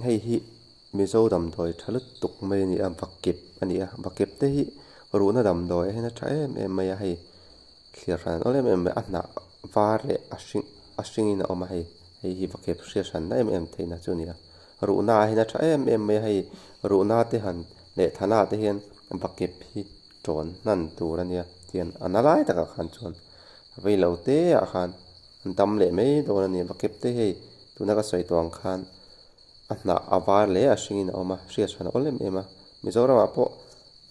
Hei hi Mizo damdawi tha lutuk mai a ni a vakep a ni a vakep te hi ruhna damdawi a hian a tha em em mai a hei thlir hran awl em em mai a hnah var leh a hring a hringin a awm a hei hei hi vakep hriat hranna em em theihna chu a ni a ruhna ah hian a tha em em mai a hei ruhna te han leh thana te hian vakep hi tawn hnan tur a nia tian a na lai takah khan chuan vei lo te ah khan an dam leh mai dawn a ni vakep te hei tuna ka sawi tawh ang khan a hnah a var leh a hringin a awm a hriat hran a awl em em a Mizoramah pawh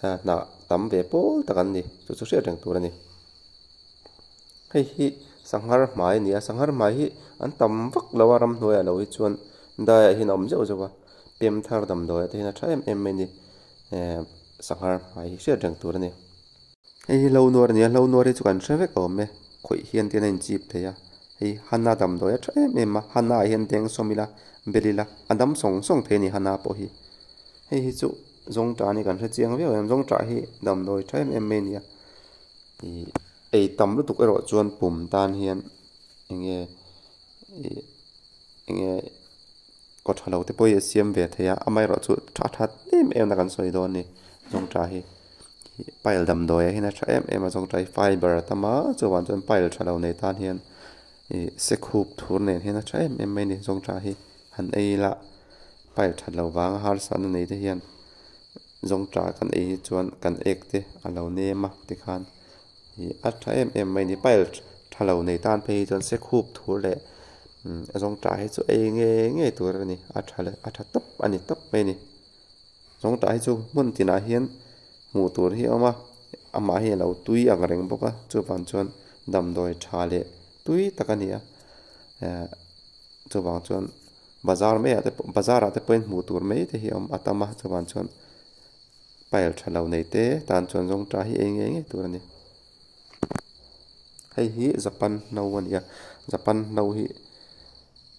hnah tam ve pawl tak an ni chu chu hriat reng tur a ni hei hi sanghar hmai a ni a sanghar hmai hi an tam vak lo a ramhnuaiah lo hi chuan daiah hian a awm zeuh zeuh a pem thar damdawiah te hian a tha em em mai a ni ehh sanghar hmai hi hriat reng tur a ni. Hei hi hlo nuar a ni a hlo nuar hi chu kan hre vek awm e khawih hian te hian a inchip thei a hei hana damdawi a tha em em a hana ah hian deng sawm ila bel ila a dam sawng sawng thei a ni hana pawh hi hei hi chu zawngtah a ni kan hre chiang viau em zawngtah hi damdawi tha em em mai a ni a ih ei tam lutuk erawh chuan pum tan hian eng nge ih eng nge kaw tha lo te pawh hi a siam ve thei a amaherawhchu tha that em em na kan sawi dawn a ni zawngtah hi. Pile damdawi ah hian a tha em em a zawng hi fiber a tam a chuvang chuan pile tha lo nei tan hian ih sekhup thur nen hian a tha em em mai a ni zawng tha hi han ei ila pile that loh vanga harsa na nei te hian zawng tha kan ei hi chuan kan ek te a lo nem a tikhan ih a tha em em mai a ni pile tha lo nei tan phei hi chuan sekhup thur leh zawng tha hi chu ei ngei ngei tur a ni a tha leh a tha tawp a ni tawp mai a ni. Zawngtah hi chu hmun tinah hian hmuh tur hi a awm a amah hi a lo tui ang reng bawk a chuvang chuan damdawi tha leh tui tak a ni a ehh chuvang chuan bazar maiah te pawh bazarah te pawhin hmuh tur mai te hi a awm a tam a chuvang chuan pile tha lo nei te tan chuan zawngtah hi ei ngei ngei tur a ni. Hei hi japan hno a ni a japan hno hi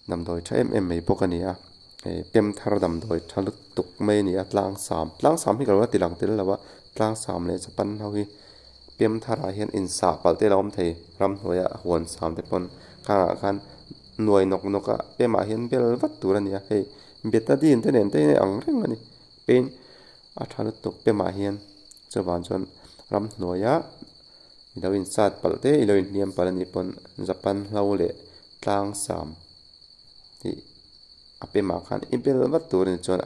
damdawi tha em em mai bawk a ni a hei pem thar damdawi tha lutuk mai a ni a tlang sam tlang sam hi ka lo la ti lang tel lo a tlang sam leh japan ho hi pem tharah hian insah palh te a lo awm thei ramhnuaia huan sam te pawn khangah khan nuai nawk nawk a pemah hian bel vat tur a ni a hei betadine te nen te hian a ang reng a ni paint a tha lutuk pemah hian chuvang chuan ramhnuaia i lo insat palh te i lo inhliam palh a nih pawn japan hlo leh tlang sam tih a pemah khan i bel vat tur a ni chuan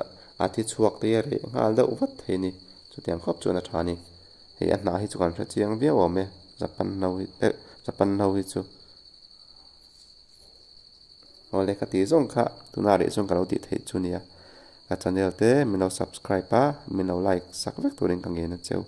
a thi chhuak te hi a reh nghal deuh vat thei a ni chutiang khawp chuan a tha a ni hei a hnah hi chu kan hre chiang viau awm e japan hlo hi eh japan hlo hi chu awle ka tih zawng kha tuna reh chuan ka lo tih theih chu nia ka channel te min lo subscribe a min lo like sak vek turin ka ngen a cheu.